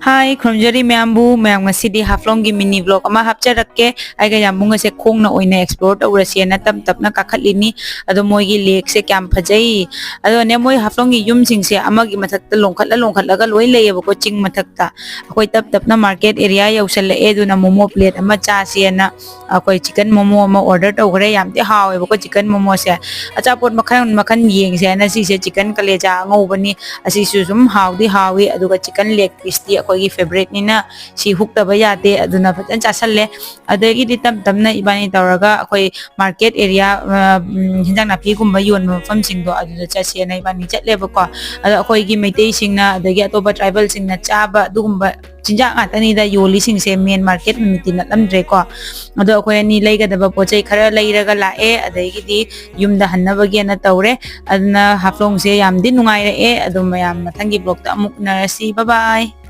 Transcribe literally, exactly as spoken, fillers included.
ꯍꯥꯏ, ꯈꯨꯔꯨꯝꯖꯔꯤ ꯃꯌꯥꯝꯕꯨ꯫ ꯃꯌꯥꯝ, ꯉꯁꯤꯗꯤ ꯍꯥꯐꯂꯣꯡꯒꯤ mini vlog ꯑꯃ ꯍꯥꯞꯆꯔꯛꯀꯦ꯫ ꯑꯩꯒ ꯌꯥꯝꯕꯨꯡꯒꯁꯦ ꯈꯣꯡꯅ ꯑꯣꯏꯅ explore ꯇꯧꯔꯁꯦꯅ ꯇꯞ ꯇꯞꯅ ꯀꯥꯈꯠꯂꯤꯅꯤ꯫ ꯑꯗꯣ ꯃꯣꯏꯒꯤ lakeꯁꯦ ꯀꯌꯥꯝ ꯐꯖꯩ꯫ ꯑꯗꯨꯒꯅꯦ, ꯃꯣꯏ ꯍꯥꯐꯂꯣꯡꯒꯤ ꯌꯨꯝꯁꯤꯡꯁꯦ ꯑꯃꯒꯤ ꯃꯊꯛꯇ ꯂꯣꯡꯈꯠꯂ ꯂꯣꯡꯈꯠꯂꯒ ꯂꯣꯏ ꯂꯩꯌꯦꯕꯀꯣ, ꯆꯤꯡ ꯃꯊꯛꯇ꯫ ꯑꯩꯈꯣꯏ ꯇꯞ ꯇꯞꯅ market area ꯌꯧꯁꯜꯂꯛꯑꯦ, ꯑꯗꯨꯅ momo plate ꯑꯃ ꯆꯥꯁꯦꯅ ꯑꯩꯈꯣꯏ chicken momo ꯑꯃ order ꯇꯧꯈ꯭ꯔꯦ꯫ ꯌꯥꯝꯗꯤ ꯍꯥꯎꯋꯦꯕꯀꯣ chicken momoꯁꯦ꯫ ꯑꯆꯥꯄꯣꯠ ꯃꯈꯜ ꯃꯈꯜ ꯌꯦꯡꯁꯦ ꯍꯥꯏꯅ ꯁꯤꯁꯦ chicken ꯀꯂꯦꯖꯥ ꯑꯉꯧꯕꯅꯤ꯫ ꯑꯁꯤꯁꯨ ꯑꯗꯨꯝ ꯍꯥꯎꯗꯤ ꯍꯥꯎꯋꯤ꯫ ꯑꯗꯨꯒ chicken leg pieceꯇꯤ ꯑꯩꯈꯣꯏꯒꯤ favouriteꯅꯤꯅ ꯁꯤ ꯍꯨꯛꯇꯕ ꯌꯥꯗꯦ꯫ ꯑꯗꯨꯅ ꯐꯖꯅ ꯆꯥꯁꯜꯂꯦ꯫ ꯑꯗꯒꯤꯗꯤ ꯇꯞ ꯇꯞꯅ ꯏꯕꯥꯅꯤ ꯇꯧꯔꯒ ꯑꯩꯈꯣꯏ market area, ꯑ, ꯎꯝ, ꯍꯤꯟꯖꯥꯡ ꯅꯥꯄꯤꯒꯨꯝꯕ ꯌꯣꯟꯕ ꯃꯐꯝꯁꯤꯡꯗꯣ ꯑꯗꯨꯗ ꯆꯠꯁꯦꯅ ꯏꯕꯥꯅꯤ ꯆꯠꯂꯦꯕꯀꯣ꯫ ꯑꯗꯣ ꯑꯩꯈꯣꯏꯒꯤ ꯃꯩꯇꯩꯁꯤꯡꯅ ꯑꯗꯒꯤ ꯑꯇꯣꯞꯄ tribalꯁꯤꯡꯅ ꯆꯥꯕ ꯑꯗꯨꯒꯨꯝꯕ ꯆꯤꯟꯖꯥꯛ ꯉꯥꯛꯇꯅꯤꯗ ꯌꯣꯜꯂꯤꯁꯤꯡꯁꯦ꯫ Main market ꯅꯨꯃꯤꯠꯇꯤ ꯅꯠꯂꯝꯗ꯭ꯔꯦꯀꯣ꯫ ꯑꯗꯣ ꯑꯩꯈꯣꯏ ꯑꯅꯤ ꯂꯩꯒꯗꯕ ꯄꯣꯠ ꯆꯩ ꯈꯔ ꯂꯩꯔꯒ ꯂꯥꯛꯑꯦ꯫ ꯑꯗꯒꯤꯗꯤ ꯌꯨꯝꯗ ꯍꯟꯅꯕꯒꯤꯅ ꯇꯧꯔꯦ꯫ ꯑꯗꯨꯅ ꯍꯥꯐꯂꯣꯡꯁꯦ ꯌꯥꯝꯗꯤ ꯅꯨꯡꯉꯥꯏꯔꯛꯑꯦ꯫ ꯑꯗꯣ ꯃꯌꯥꯝ ꯃꯊꯪꯒꯤ vlogꯇ ꯑꯃꯨꯛ ꯎꯅꯔꯁꯤ꯫ Bye bye꯫